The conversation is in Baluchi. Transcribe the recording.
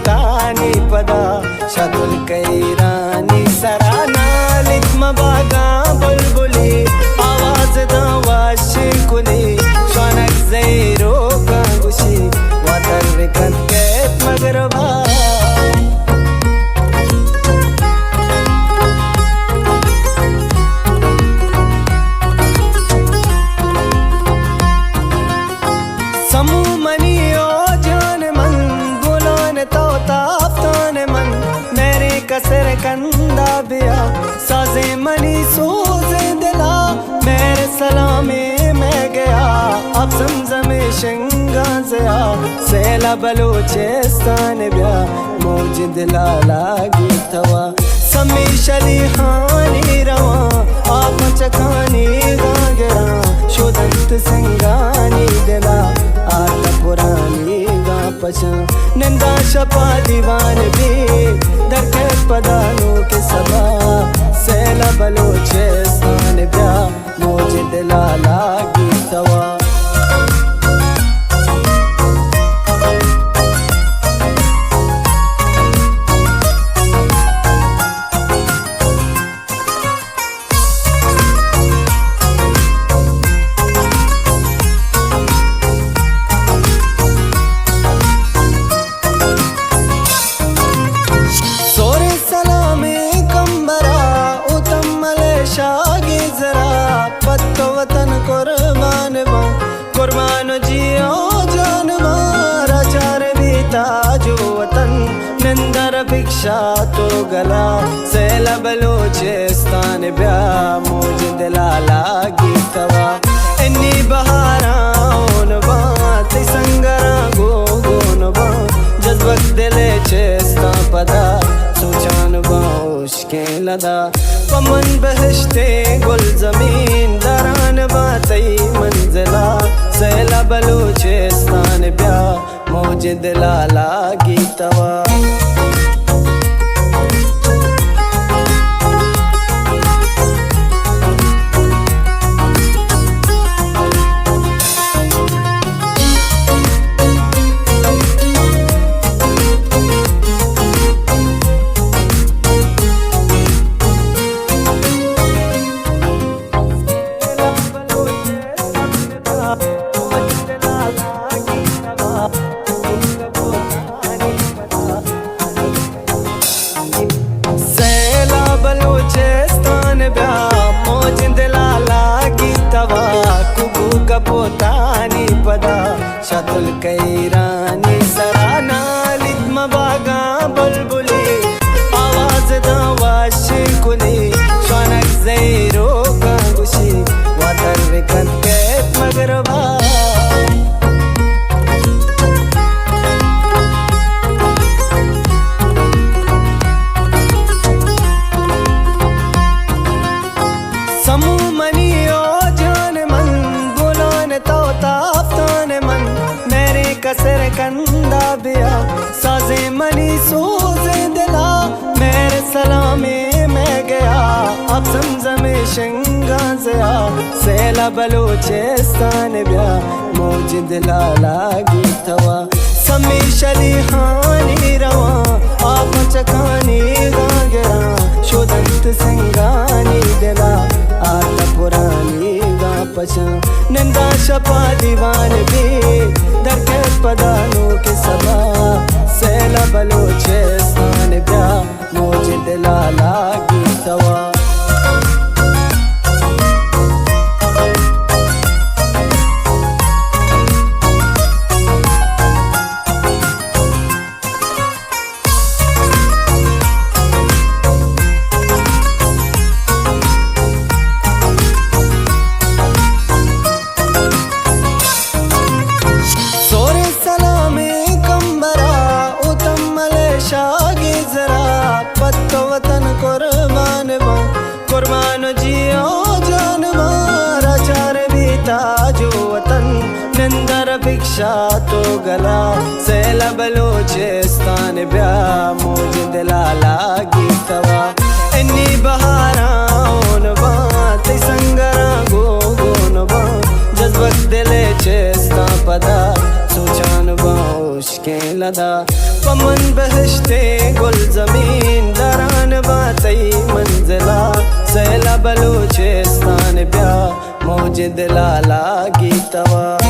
تانی پدا شتل کیرانی سرا نالیت مباگاں بلبلی، آواز داں واشی کلی، شانک زیروکاں گوشی واتر کن کیت مغربا۔ سمو منی او جان من، گلان تو تافتان من، میرے کسر کندا بیا، سازیں منی سوزیں دلا، میرے سلامے میں گیا، اب زمزم شنگاں زیا، سیلا بلوچستان بیا، موج دلا لاگی توا، سمی شلی ہانی رواں، آپ چکانی گاں گراں، شودنت سنگانی دلا، آت پرانی گاں پشاں، نندا شپا دیوان بی، در کے پدا نوک سبا، سیلا بلوچستان بیا، موج دلا لاگی توا۔ سوریں سلامیں کمبرا، اتم ملیشا گیزرا، پت وطن قربان باں، قربان جی او جان مارا، چار بیتا جو وطن نندر بکشا تو گلا، سیلا بلوچستان بیا، موج دلا لاگی توا، انی بہاراں اون باں، تئی سنگراں گو گون باں، جذبت دل چستاں پدا، سوچان باں ہوش کیں لدا، پہ من بہشتیں گلزمین، دران باں تئی منزلا، سیلا بلوچستان بیا، موج دلا لاگی توا۔ سیلا بلوچستان بیا، موج دلا لاگی توا، کبو گپوتانی پدا، شتل کیرانی سرا نالیت مباگاں بلبلی، آواز داں واشی کلی، شانک زیروکاں گوشی، واتر کن کیت مغربا۔ سمو منی او جان من، گلان تو تافتان من، میرے کسر کندا بیا، سازیں منی سوزیں دلا، میرے سلامے میں گیا، اب زمزم شنگاں زیا، سیلا بلوچستان بیا، موج دلا لاگی توا، سمی شلی ہانی رواں، آپ چکانی گاں گراں، شودنت سنگانی دلا، آت پرانی گاں پشاں، نندا شپا دیوان بی، در کے پدا نوک سبا، سیلا بلوچستان بیا، موج دلا لاگی توا۔ سوریں سلامیں کمبرا، اتم ملیشا گیزرا، پت وطن قربان باں، قربان جی او جان مارا، چار بیتا جو وطن نندر بکشا تو گلا، سیلا بلوچستان بیا، موج دلا لاگی توا، انی بہاراں اون باں، تئی سنگراں گو گون باں، جذبت دل چستاں پدا، سوچان باں ہوش کیں لدا، پہ من بہشتیں گلزمین، دران باں تئی منزلا۔ سیل ءَ بلوچستان بیا، موج دلا لاگی توا۔